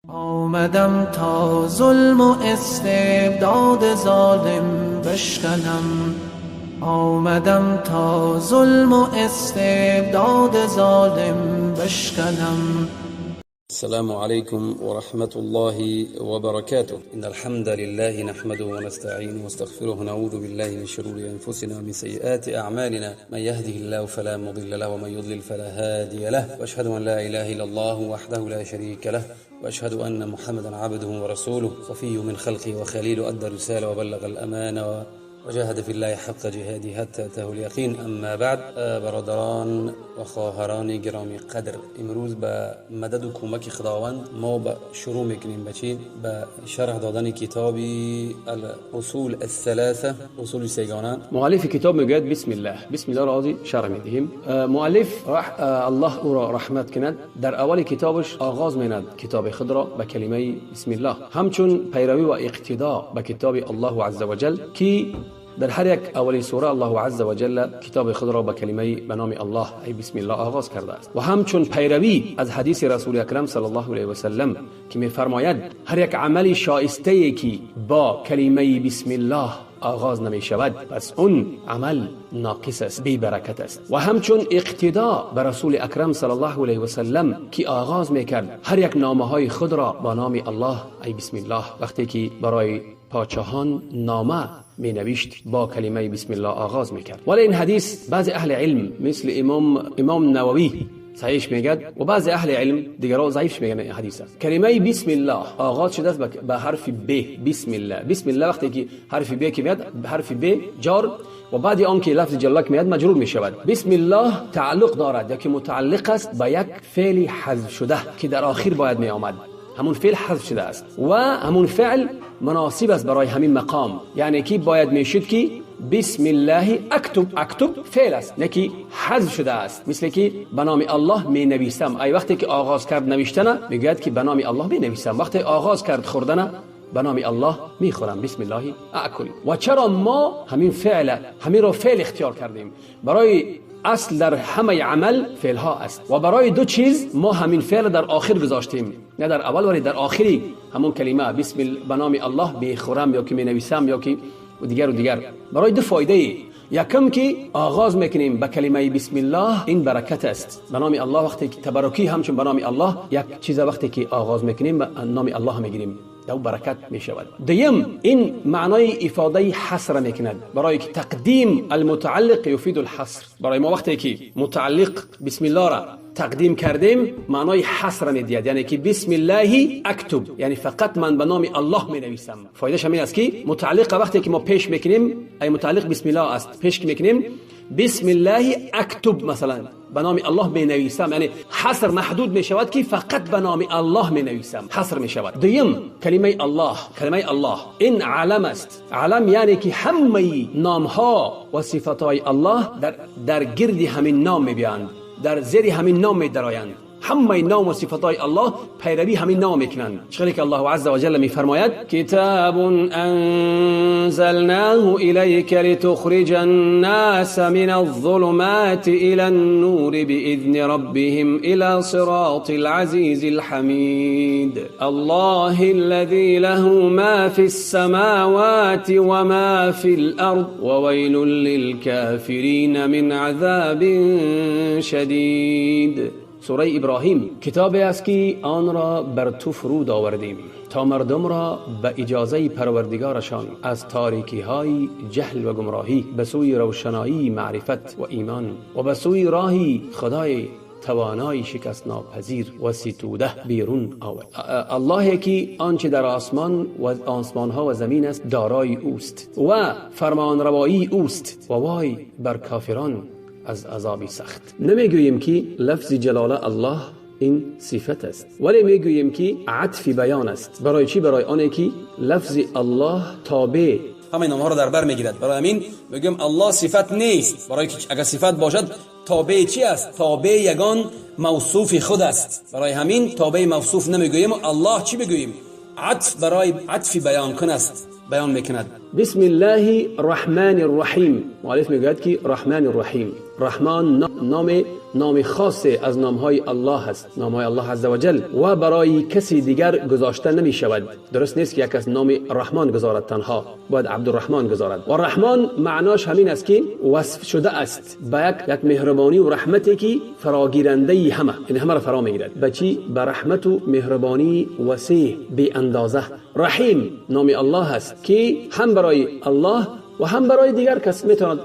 آمدم تا ظلم و استبداد ظالم بشکنم، آمدم تا ظلم و استبداد ظالم بشکنم. السلام عليكم ورحمة الله وبركاته. إن الحمد لله نحمده ونستعينه ونستغفره ونعوذ بالله من شرور أنفسنا ومن سيئات أعمالنا، من يهده الله فلا مضل له ومن يضلل فلا هادي له، وأشهد أن لا إله إلا الله وحده لا شريك له، وأشهد أن محمدا عبده ورسوله، صفي من خلقه وخليله، أدى الرسالة وبلغ الأمانة وجاهد في الله حق جهاده حتى أتاه اليقين. أما بعد، برادران و خواهران گرامی قدر، امروز به مدد و کمک خداوند ما به شروع میکنیم به چی؟ به شرح دادن کتاب الاصول الثلاثه، اصول سگانه. مؤلف کتاب میگوید بسم الله. بسم الله را آزی شرح میدهیم. مؤلف الله او را رحمت کند، در اول کتابش آغاز میند کتاب خود را به کلمه بسم الله، همچون پیروی و اقتدا به کتاب الله عز وجل که در هر یک اولین سوره الله عز و جل کتاب خود را به کلمه به نام الله ای بسم الله آغاز کرده است، و همچون پیروی از حدیث رسول اکرم صلی الله علیه و سلم که می‌فرماید هر یک عمل شایسته که با کلمه بسم الله آغاز نمی شود پس اون عمل ناقص است، بی برکت است. و همچون اقتدا به رسول اکرم صلی الله علیه و سلم که آغاز میکرد هر یک نامه های خود را با نام الله ای بسم الله، وقتی که برای پادشاهان نامه می نوشت با کلمه بسم الله آغاز میکرد. ولی این حدیث بعض اهل علم مثل امام نووی صحیح میگد و بعض اهل علم دیگران ضعیف میگن این حدیث است. کلمه بسم الله آغاز شده است به حرف ب، بسم الله. بسم الله وقتی که حرف ب که میاد، حرف ب جار و بعد آن که لفظ جلاله میاد مجرور میشود. بسم الله تعلق دارد یا که متعلق است به یک فعل حذف شده که در آخر باید می آمد، همون فعل حذف شده است و همون فعل مناسب است برای همین مقام، یعنی که باید میشد که بسم الله اکتب. اکتب فعل است نه که حذف شده است، مثل که به نام الله می نویسم. ای وقتی که آغاز کرد نوشتن میگوید که به نام الله می نویسم، وقتی آغاز کرد خوردن به نام الله می خورم، بسم الله اکل. و چرا ما همین فعل، همین رو فعل اختیار کردیم؟ برای اصل در همه عمل فعل ها است و برای دو چیز ما همین فعل در آخر گذاشتیم، نه در اول ولی در آخری همون کلمه بسم به نام الله میخورم یا که می نویسم یا که و دیگر و دیگر، برای دو فایده. یکم که آغاز میکنیم به کلمه بسم الله، این برکت است به نام الله. وقتی که تبرکی همچون به نام الله یک چیز وقتی که آغاز میکنیم به نام الله میگیریم، دو برکت می شود. دیم این معنای افاده حصر میکند، برای که تقدیم المتعلق یفید الحصر. برای ما وقتی که متعلق بسم الله را تقدیم کردیم معنای حصر میدهد، یعنی که بسم الله اکتب، یعنی فقط من به نام الله می نویسم. فایدهش همین است که متعلق وقتی که ما پیش میکنیم، ای متعلق بسم الله است، پیش میکنیم بسم الله اکتب مثلا به نام الله می نویسم، یعنی حصر محدود می شود که فقط به نام الله می نویسم، حصر می شود. دویم کلمه الله، کلمه الله این علم است. علم یعنی که همه نام ها و صفات های الله در گرد همین نام می بیاند، در زیر همین نام می درآیند. همه نام و صفات الله پیروی همین نام میکنند. چخیلی که الله عز وجل میفرماید کتاب انزلناه الیک لتخرج الناس من الظلمات الى النور باذن ربهم الى صراط العزیز الحمید. الله الذی له ما فی السماوات وما فی الارض وویل للکافرین من عذاب شدید. سوره ابراهیم کتابی است که آن را بر تو فرود آوردیم تا مردم را به اجازه پروردگارشان از تاریکی های جهل و گمراهی به سوی روشنایی معرفت و ایمان و به سوی راهی خدای توانای شکست ناپذیر و ستوده بیرون آورد. الله که آنچه در آسمان و آسمان ها و زمین است دارای اوست و فرمانروایی اوست و وای بر کافران از عذاب سخت. نمیگوییم که لفظ جلاله الله این صفت است، ولی میگوییم که عطف بیان است. برای چی؟ برای آنه که لفظ الله تابع همه نام‌ها را در بر میگیرد. برای همین میگیم الله صفت نیست، برای که اگر صفت باشد تابع چی است؟ تابع یگان موصوف خود است. برای همین تابع موصوف نمیگوییم. الله چی بگوییم؟ عطف برای عطف بیان کن است، بیان میکند. بسم الله الرحمن الرحیم. مؤلف میگوید که رحمن الرحیم، رحمان نام خاص از نامهای الله است، نامهای الله عزوجل، و برای کسی دیگر گذاشته نمی شود. درست نیست که یک از نام رحمان گذارد تنها، باید عبدالرحمن گذارد. و رحمان معناش همین است که وصف شده است به یک مهربانی و رحمتی که فراگیرنده همه، یعنی همه را فرا میگیرد. به چی؟ به رحمت و مهربانی وسیع بی اندازه. رحیم نام الله است که هم برای الله و هم برای دیگر کس میتواند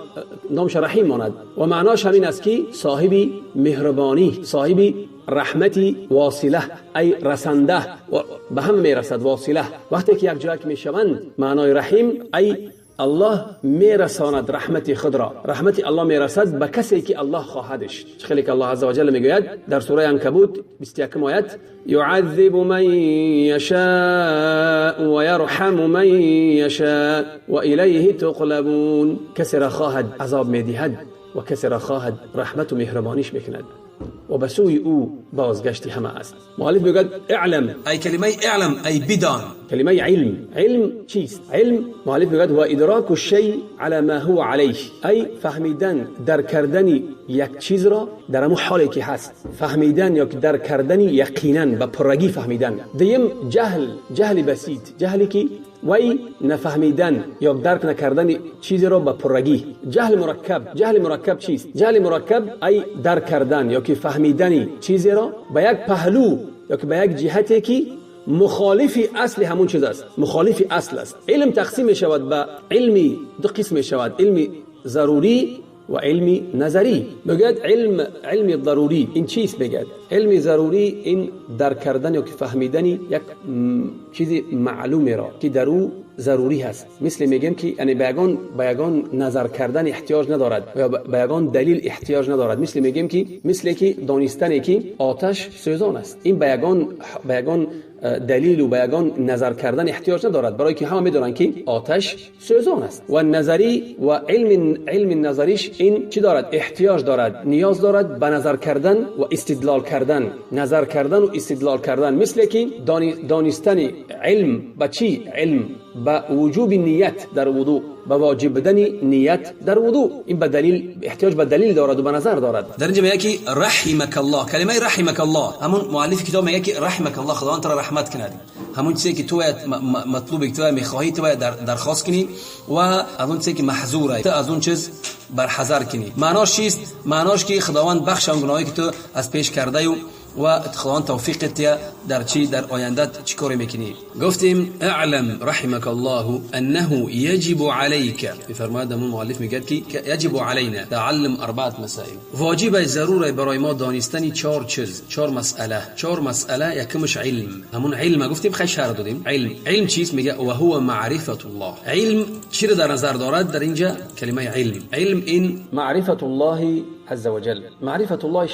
نامش رحیم ماند، و معناش همین است که صاحب مهربانی، صاحب رحمتی واصله، ای رسنده و به هم میرسد، واصله. وقتی که یک جای میشوند معنای رحیم ای الله میرساند رحمت خود را، رحمت الله میرسد به کسی که الله خواهدش. خیلی که الله عزوجل میگوید در سوره عنکبوت 21 آیت: يعذب من يشاء ويرحم من يشاء وإليه تقلبون. کسی را خواهد عذاب میدهد و کسی را خواهد رحمت و مهربانیش میکند و به سوی او بازگشتی همه است. مؤلف میگوید اعلم، ای کلمه اعلم ای بدان. کلمه علم، علم چیست؟ علم مؤلف میگوید هو ادراک الشیء على ما هو علیه، ای فهمیدن، درک کردن یک چیز را در همون حالی که هست، فهمیدن یا درک کردن یقینا به پرگی فهمیدن. دیم جهل، جهل بسیط، جهلی که وی نفهمیدن یا درک نکردن چیزی را به پرگی. جهل مرکب، جهل مرکب چیست؟ جهل مرکب ای درک کردن یا که فهمیدن چیزی را به یک پهلو یا که به یک جهتی که مخالف اصل همون چیز است، مخالف اصل است. علم تقسیم می شود به علمی دو قسم می شود، علم ضروری و علم نظری. میگوید علم ضروری این چیست؟ میگوید علم ضروری این درک کردن یا که فهمیدن یک چیز معلومی را که در او ضروری هست. مثل میگیم که یعنی به یگان نظر کردن احتیاج ندارد یا به یگان دلیل احتیاج ندارد. مثل میگیم که مثل که دانستن که آتش سوزان است، این به یگان دلیل و به یگان نظر کردن احتیاج ندارد، برای که همه میدونن که آتش سوزان است. و نظری و علم نظریش این چی دارد؟ احتیاج دارد، نیاز دارد به نظر کردن و استدلال کردن، نظر کردن و استدلال کردن. مثل که دانستن علم به چی؟ علم به وجوب نیت در وضوء، به واجب بودن نیت در وضوء، این به دلیل احتیاج به دلیل دارد و به نظر دارد. در اینجا میگه که رحمک الله، کلمه رحمک الله، همون مؤلف کتاب میگه که رحمک الله، خداوند تو را رحمت کند. همون چیزی که تو مطلوب که تو میخواهی تو باید درخواست کنی و از اون چیزی که محظوره تو از اون چیز برحذر کنی. معناش چیست؟ معناش که خداوند بخش اون گناهایی که تو از پیش کرده و خداوند توفیق تیا در چی در آینده چیکار میکنی. گفتیم اعلم رحمك الله انه يجب عليك. میفرماید همون مؤلف میگه که يجب علينا تعلم اربعه مسائل. واجب ضروری برای ما دانستن چهار چیز، چهار مسئله. چهار مسئله، یکمش علم. همون علم گفتیم خیلی شرح دادیم. علم چیست؟ میگه و هو معرفت الله. علم چی رو در نظر دارد؟ در اینجا کلمه علم، علم این معرفت الله عز وجل. معرفت الله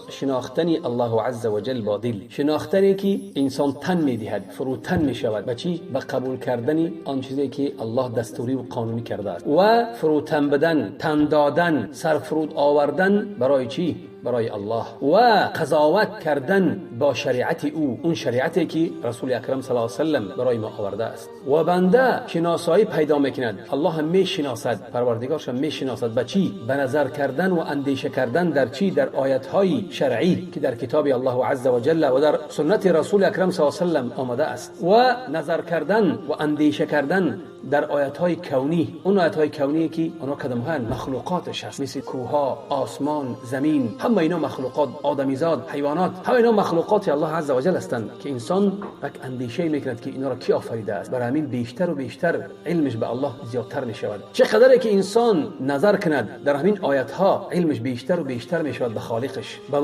شناختنی الله عز وجل با دل، شناختنی که انسان تن میدهد، فروتن میشود به چی؟ به قبول کردن آن چیزی که الله دستوری و قانونی کرده است و فروتن بدن، تن دادن، سر فرود آوردن برای چی؟ برای الله و قضاوت کردن با شریعت او، اون شریعتی که رسول اکرم صلی الله علیه و سلم برای ما آورده است. و بنده شناسایی پیدا میکند، الله هم میشناسد، پروردگارش هم میشناسد. به چی؟ به نظر کردن و اندیشه کردن در چی؟ در آیت های شرعی که در کتاب الله عز وجل و در سنت رسول اکرم صلی الله علیه و سلم آمده است و نظر کردن و اندیشه کردن در آیت های کونی، اون آیت های کونی که اونا کدام ها مخلوقاتش هست، مثل کوه، آسمان، زمین، همه اینا مخلوقات، آدمیزاد، حیوانات، همه اینا مخلوقات الله عز وجل هستند که انسان یک اندیشه میکند که اینا را کی آفریده است. برای همین بیشتر و بیشتر علمش به الله زیادتر میشود. چقدر که انسان نظر کند در همین آیت ها، علمش بیشتر و بیشتر میشود به خالقش، به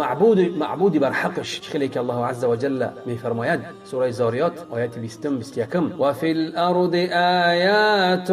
معبودی بر حقش. خیلی که الله عز وجل میفرماید سوره زاریات آیت 20 21: و فی الارض آیات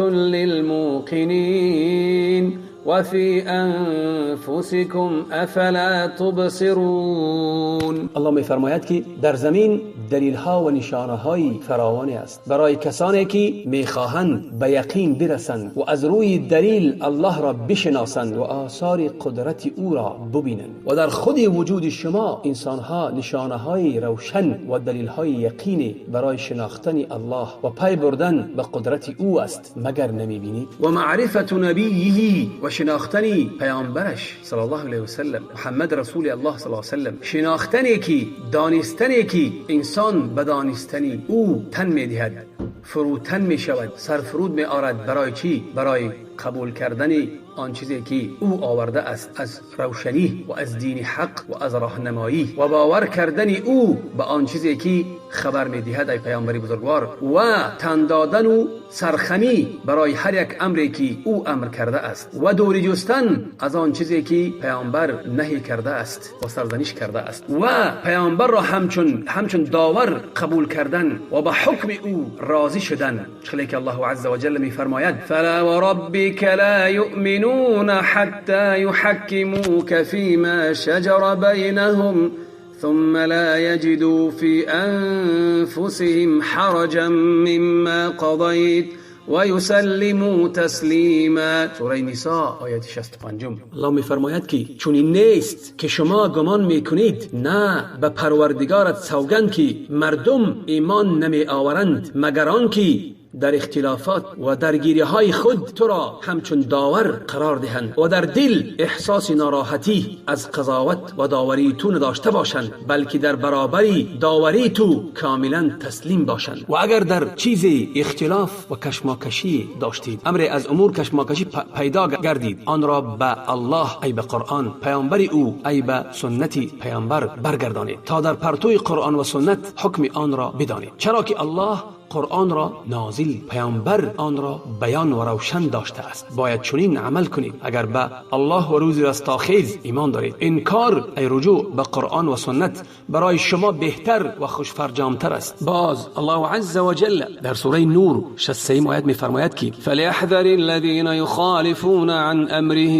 للموقنین. وفي أنفسكم أفلا تبصرون. الله می‌فرماید که در زمین دلیل‌ها و نشانه‌های فراوانی است برای کسانی که می‌خواهند به یقین برسند و از روی دلیل الله را بشناسند و آثار قدرت او را ببینند. و در خود وجود شما انسان‌ها نشانه‌های روشن و دلیل‌های یقینی برای شناختن الله و پی بردن به قدرت او است، مگر نمی‌بینید؟ و معرفت نبیه و شناختنی پیامبرش صلی الله علیه و سلم، محمد رسول الله صلی الله علیه و سلم، شناختنی که دانستنی که انسان به دانستنی او تن می‌دهد، فروتن می‌شود، سرفرود می‌آرد. برای چی؟ برای قبول کردن آن چیزی که او آورده است از روشنی و از دین حق و از راهنمایی، و باور کردن او به آن چیزی که خبر می‌دهد ای پیامبر بزرگوار، و تن دادن و سرخمی برای هر یک امری که او امر کرده است، و دوری جستن از آن چیزی که پیامبر نهی کرده است و سرزنش کرده است، و پیامبر را همچون داور قبول کردن و به حکم او راضی شدن. چخلی که الله عز وجل می‌فرماید: فلا وربک لا یؤمنون حتی یحکموک فیما شجر بینهم ثم لا يجدوا في أنفسهم حرجا مما قضيت ويسلموا تسلیما. سوره نساء آیت 65. الله می‌فرماید که چون این نیست که شما گمان می‌کنید، نه به پروردگارت سوگند که مردم ایمان نمی آورند مگر آنکه در اختلافات و درگیری های خود تو را همچون داور قرار دهند و در دل احساس ناراحتی از قضاوت و داوری تو نداشته باشند، بلکه در برابری داوری تو کاملا تسلیم باشند. و اگر در چیزی اختلاف و کشماکشی داشتید، امر از امور کشماکشی پیدا گردید، آن را به الله ای به قرآن، پیامبر او ای به سنت پیامبر برگردانید تا در پرتوی قرآن و سنت حکم آن را بدانید، چرا که الله قرآن را نازل، پیامبر آن را بیان و روشن داشته است. باید چنین عمل کنید اگر به الله و روز رستاخیز ایمان دارید. این کار ای رجوع به قرآن و سنت برای شما بهتر و خوشفرجامتر است. باز الله عز وجل در سوره نور 63 آیت می‌فرماید که فلیحذر الذین یخالفون عن امره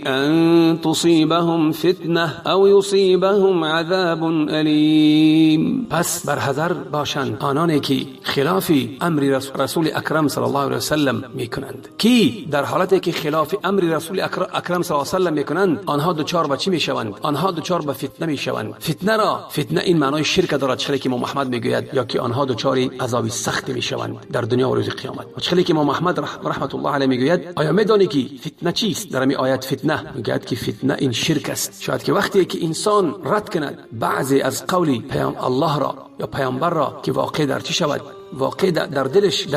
ان تصیبهم فتنه او یصیبهم عذاب الیم. پس برحذر باشند آنانی که خلاف امر رسول اکرم صلی الله علیه و سلم میکنند، کی در حالتی که خلاف امر رسول اکرم صلی الله علیه و سلم میکنند آنها دچار به چی میشوند؟ آنها دچار به فتنه میشوند. فتنه این معنای شرک دارد، چخلی که امام احمد میگوید، یا که آنها دچار عذاب سخت میشوند در دنیا و روز قیامت. و چخلی که امام احمد رحمت الله علیه میگوید، آیا میدانی که فتنه چیست؟ در این آیت فتنه میگوید که فتنه این شرک است. شاید که وقتی که انسان رد کند بعضی از قول پیام الله را یا پیامبر را که واقع در چی شود، واقع در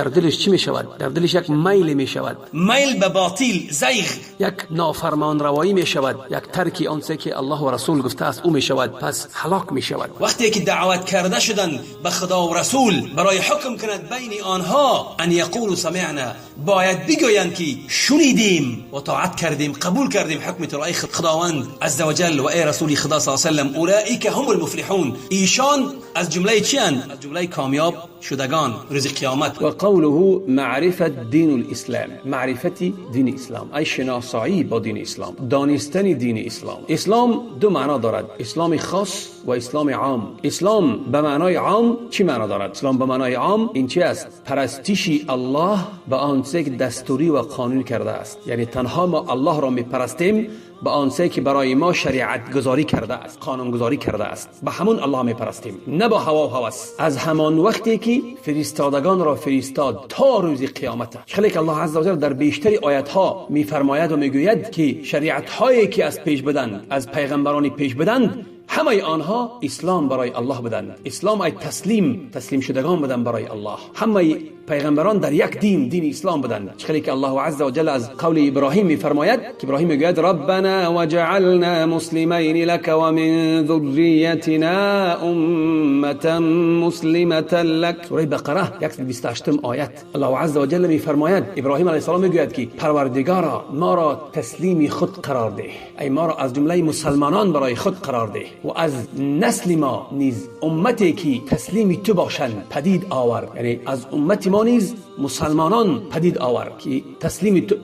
دلش چی می شود؟ در دلش یک میل می شود، میل به باطل، زیغ، یک نافرمان روایی می شود، یک ترکی آنچه که الله و رسول گفته است او می شود، پس هلاک می شود. وقتی که دعوت کرده شدن به خدا و رسول برای حکم کند بین آنها، ان یقولوا سمعنا، باید بگویند که شنیدیم و طاعت کردیم، قبول کردیم حکم تو ای خداوند عز وجل و ای رسول خدا صلی الله علیه و سلم. اولئک هم المفلحون. ایشان از جمله چی اند؟ از جمله کامیاب شدگان روز قیامت. و قوله معرفت دین الاسلام، معرفت دین اسلام ای شناسایی با دین اسلام، دانستن دین اسلام. اسلام دو معنا دارد، اسلام خاص و اسلام عام. اسلام به معنای عام چی معنا دارد؟ اسلام به معنای عام این چی است؟ پرستش الله به آنچه که دستوری و قانون کرده است، یعنی تنها ما الله را میپرستیم به آنچه که برای ما شریعت گذاری کرده است، قانون گذاری کرده است، به همون الله میپرستیم، نه با هوا و هوس. از همان وقتی که فرستادگان را فرستاد تا روز قیامت، خیلی که الله عز وجل در بیشتر آیت ها میفرماید و میگوید که شریعت هایی که از پیش بدند، از پیغمبران پیش بدند، همه آنها اسلام برای الله بدند. اسلام ای تسلیم شدگان بدند برای الله. همه پیغمبران در یک دین، دین اسلام بدند. چخلی که الله عز وجل از قول ابراهیم میفرماید که ابراهیم میگوید ربنا وجعلنا مسلمین لك ومن ذریتنا امه مسلمه لك. سوره بقره 128 آیت. الله عز وجل میفرماید ابراهیم علیه السلام میگوید که پروردگارا ما را تسلیم خود قرار ده، ای ما را از جمله مسلمانان برای خود قرار ده و از نسل ما نیز امتی که تسلیم تو باشند پدید آور، یعنی از امت ما نیز مسلمانان پدید آور که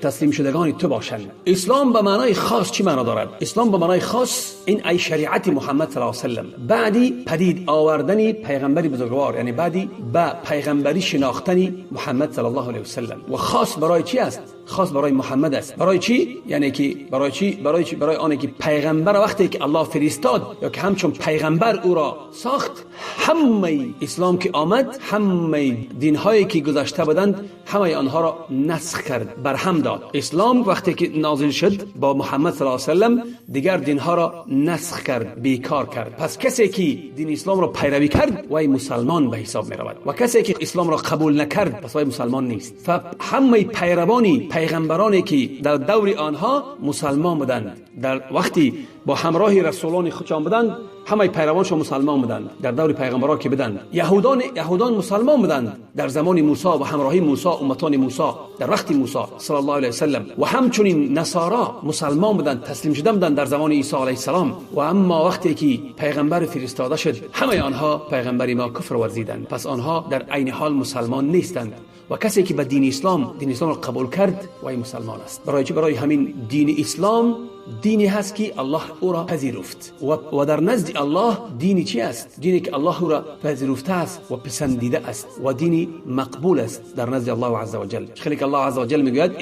تسلیم شدگان تو باشند. اسلام به معنای خاص چی معنا دارد؟ اسلام به معنای خاص این ای شریعت محمد صلی الله علیه و سلم بعدی پدید آوردن پیغمبر بزرگوار، یعنی بعدی به پیغمبری شناختن محمد صلی الله علیه و سلم. و خاص برای چی است؟ خاص برای محمد است. برای چی؟ یعنی که برای چی؟ برای چی؟ برای آنه که پیغمبر وقتی که الله فرستاد یا که همچون پیغمبر او را ساخت، همه اسلام که آمد، همه دین هایی که گذشته بودند، همه آنها را نسخ کرد، برهم داد. اسلام وقتی که نازل شد با محمد صلی الله علیه و سلم، دیگر دین ها را نسخ کرد، بیکار کرد. پس کسی که دین اسلام را پیروی کرد وی مسلمان به حساب می رود و کسی که اسلام را قبول نکرد پس وی مسلمان نیست. فهمه پیروانی پیغمبرانی که در دور آنها مسلمان بودند، در وقتی با همراه رسولان خودشان بودند، همه پیروانشان مسلمان بودند در دور پیغمبران که بودند. یهودان مسلمان بودند در زمان موسی و همراهی موسی، امتان موسی در وقت موسی صلی الله علیه و سلم. و همچنین نصارا مسلمان بودند، تسلیم شده بودند در زمان عیسی علیه السلام. و اما وقتی که پیغمبر فرستاده شد، همه آنها پیغمبر ما کفر ورزیدند. پس آنها در عین حال مسلمان نیستند. و کسی که به دین اسلام را قبول کرد وی مسلمان است. برای چی؟ برای همین دین اسلام دینی هست که الله او را پذیرفت و در نزد الله دینی چی است؟ دینی که الله او را پذیرفته است و پسندیده است و دینی مقبول است در نزد الله عز وجل. خیلی که الله عز وجل میگوید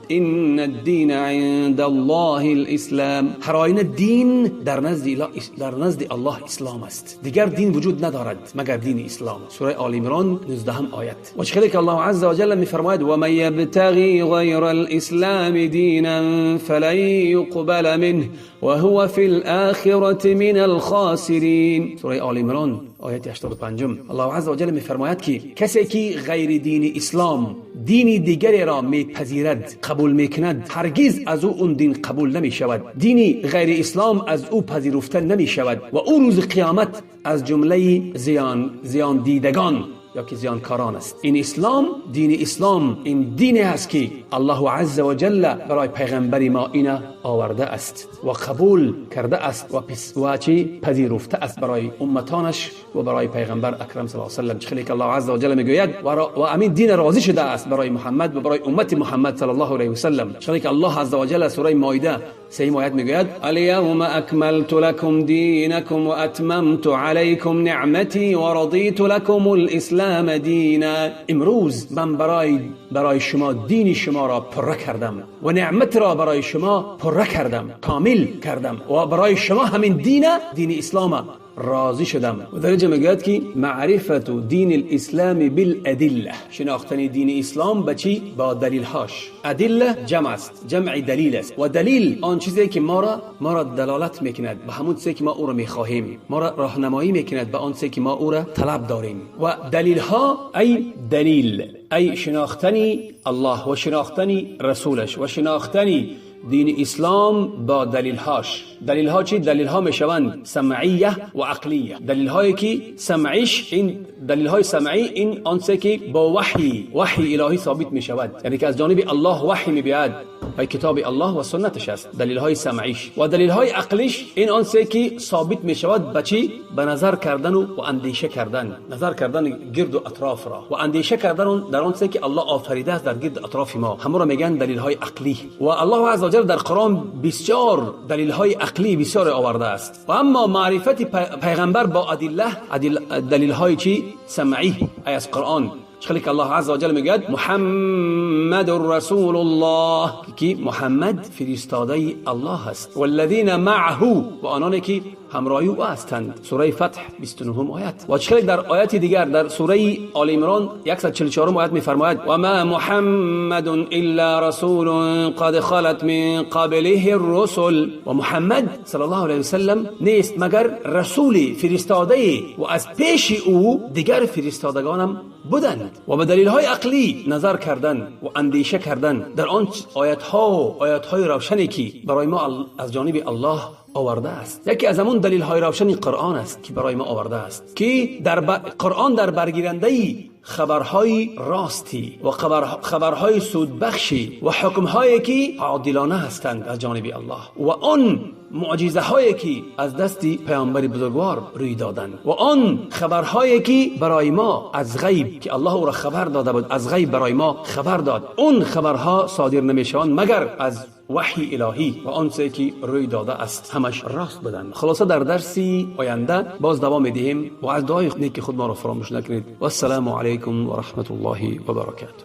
ان الدین عند الله الاسلام، هر آینه دین در نزد الله اسلام است، دیگر دین وجود ندارد مگر دین اسلام. سوره آل عمران 19 آیت. و خیلی که الله عز وجل میفرماید و من یبتغی غیر الاسلام دینا فلن یقبل منه وهو في الآخرة من الخاسرین. سوره آل عمران آیت 85. الله عز وجل میفرماید که کسی که غیر دین اسلام دین دیگری را میپذیرد، قبول میکند، هرگز از او اون دین قبول نمیشود، دین غیر اسلام از او پذیرفته نمیشود و او روز قیامت از جمله زیان دیدگان یا که زیانکاران است. این اسلام، دین اسلام، این دینی است که الله عز و جل برای پیغمبر ما اینا آورده است و قبول کرده است و چی پذیرفته است برای امتانش و برای پیغمبر اکرم صلی الله علیه و سلم. خیلی که الله عز و جل میگوید و امین دین راضی شده است برای محمد و برای امت محمد صلی الله علیه و سلم. خیلی که الله عز و جل سوره مائده 3 آیت میگوید الیوم اکملت لکم دینکم و اتممت علیکم نعمتی و رضیت لکم الاسلام دینا. امروز من برای شما دین شما را پره کردم و نعمت را برای شما پره کردم، کامل کردم و برای شما همین دین اسلام راضی شدم. و در اینجا میگوید که معرفت دین الاسلام بالادله، شناختن دین اسلام به چی؟ با دلیلهاش. ادله جمع است، جمع دلیل است و دلیل آن چیزی که ما را دلالت میکند به همون چیزی که ما او را میخواهیم، ما را راهنمایی میکند به آن چیزی که ما او را طلب داریم. و دلیلها ای دلیل، ای شناختن الله و شناختن رسولش و شناختن دین اسلام با دلیلهاش. دلیلها چی؟ دلیلها میشوند سمعیه و عقلیه. دلیلهایی که سمعیش، این دلیلهای سمعی این آنچه که با وحی الهی ثابت میشود، یعنی که از جانب الله وحی میبیاد و کتاب الله و سنتش است، دلیلهای سمعیش. و دلیلهای عقلیش این آنچه که ثابت میشود به چی؟ به نظر کردن و اندیشه کردن، نظر کردن گرد و اطراف را و اندیشه کردن در آنچه که الله آفریده است در گرد اطراف ما، همون را میگن دلیلهای عقلی. و الله عز وجل در قرآن بسیار دلیلهای عقلی بسیار آورده است. و اما معرفت پیغمبر با ادله، دلیلهای چی؟ سمعی از قرآن. خیلی که الله عز وجل میگوید محمد رسول الله، که محمد فرستاده الله است، والذین معه، و آنانی که همراهی او هستند. سوره فتح 29 آیت. و خیلی در آیت دیگر در سوره آل عمران 144 آیت میفرماید و ما محمد الا رسول قد خلت من قبله الرسل. و محمد صلی الله علیه و سلم نیست مگر رسولی فرستاده و از پیش او دیگر فرستادگانم بودند. و به دلیل های عقلی نظر کردن و اندیشه کردن در آن آیت ها و آیت های روشنی که برای ما از جانب الله آورده است. یکی از همون دلیل های روشن قرآن است که برای ما آورده است که در قرآن در برگیرنده خبرهای راستی و خبرهای سودبخشی و حکمهایی که عادلانه هستند از جانب الله و آن معجزه هایی که از دست پیامبر بزرگوار روی دادند و آن خبرهایی که برای ما از غیب که الله او را خبر داده بود، از غیب برای ما خبر داد، اون خبرها صادر نمیشوند مگر از وحی الهی و آن چیزی که روی داده است همش راست بودند. خلاصه در درس آینده باز دوام میدهیم و از دعای نیک خود ما را فراموش نکنید. و السلام علیکم و رحمت الله و برکاته.